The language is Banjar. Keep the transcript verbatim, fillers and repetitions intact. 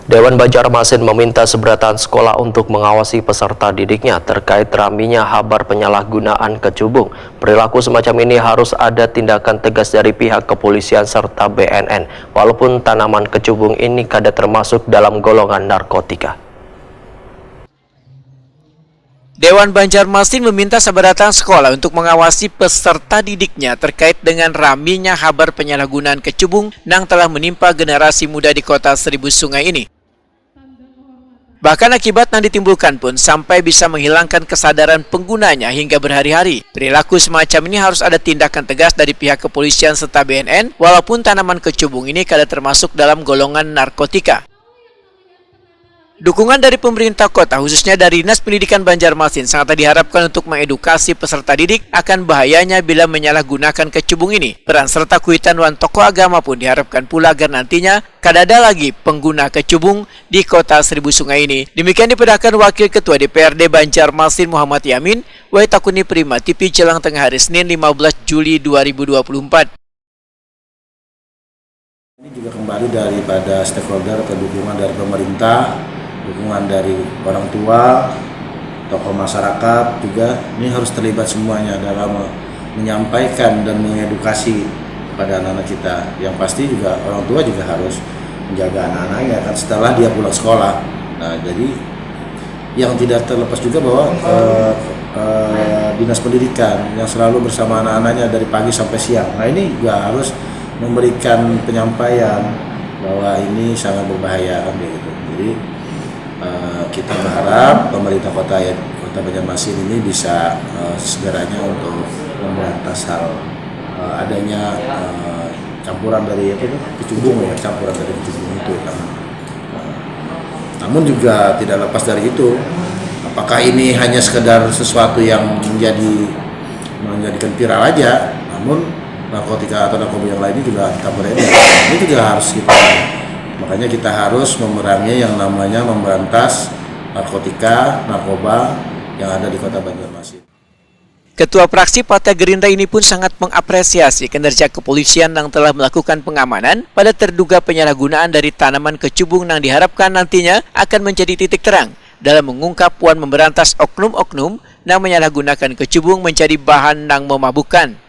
Dewan Banjarmasin meminta seberataan sekolah untuk mengawasi peserta didiknya terkait raminya habar penyalahgunaan kecubung. Perilaku semacam ini harus ada tindakan tegas dari pihak kepolisian serta B N N, walaupun tanaman kecubung ini kada termasuk dalam golongan narkotika. Dewan Banjarmasin meminta sabarataan sekolah untuk mengawasi peserta didiknya terkait dengan raminya habar penyalahgunaan kecubung nang telah menimpa generasi muda di Kota Seribu Sungai ini. Bahkan akibat yang ditimbulkan pun sampai bisa menghilangkan kesadaran penggunanya hingga berhari-hari. Perilaku semacam ini harus ada tindakan tegas dari pihak kepolisian serta B N N, walaupun tanaman kecubung ini kada termasuk dalam golongan narkotika. Dukungan dari pemerintah kota, khususnya dari Dinas Pendidikan Banjarmasin, sangat diharapkan untuk mengedukasi peserta didik akan bahayanya bila menyalahgunakan kecubung ini. Peran serta kuitan wan tokoh agama pun diharapkan pula agar nantinya kadada lagi pengguna kecubung di Kota Seribu Sungai ini. Demikian dipadahkan Wakil Ketua D P R D Banjarmasin Muhammad Yamin, Wai Takuni Prima T V Jelang Tengah Hari Senin lima belas Juli dua ribu dua puluh empat. Ini juga kembali daripada stakeholder atau dukungan dari pemerintah, dukungan dari orang tua, tokoh masyarakat juga. Ini harus terlibat semuanya dalam menyampaikan dan mengedukasi kepada anak-anak kita. Yang pasti juga orang tua juga harus menjaga anak-anaknya kan setelah dia pulang sekolah. Nah, jadi yang tidak terlepas juga bahwa eh, eh, dinas pendidikan yang selalu bersama anak-anaknya dari pagi sampai siang. Nah, ini juga harus memberikan penyampaian bahwa ini sangat berbahaya kan begitu. Jadi eh, kita berharap pemerintah kota, Kota Banjarmasin ini bisa eh, segeranya untuk memberantas hal eh, adanya eh, campuran dari apa itu, kecubung ya, campuran dari kecubung itu kan. Namun juga tidak lepas dari itu, apakah ini hanya sekedar sesuatu yang menjadi menjadikan viral aja, namun narkotika atau narkoba yang lainnya juga tetap beredar. Ini juga harus kita, makanya kita harus memerangi yang namanya memberantas narkotika, narkoba yang ada di Kota Banjarmasin. Ketua fraksi Partai Gerindra ini pun sangat mengapresiasi kinerja kepolisian yang telah melakukan pengamanan pada terduga penyalahgunaan dari tanaman kecubung yang diharapkan nantinya akan menjadi titik terang dalam mengungkap wan memberantas oknum-oknum yang menyalahgunakan kecubung menjadi bahan yang memabukkan.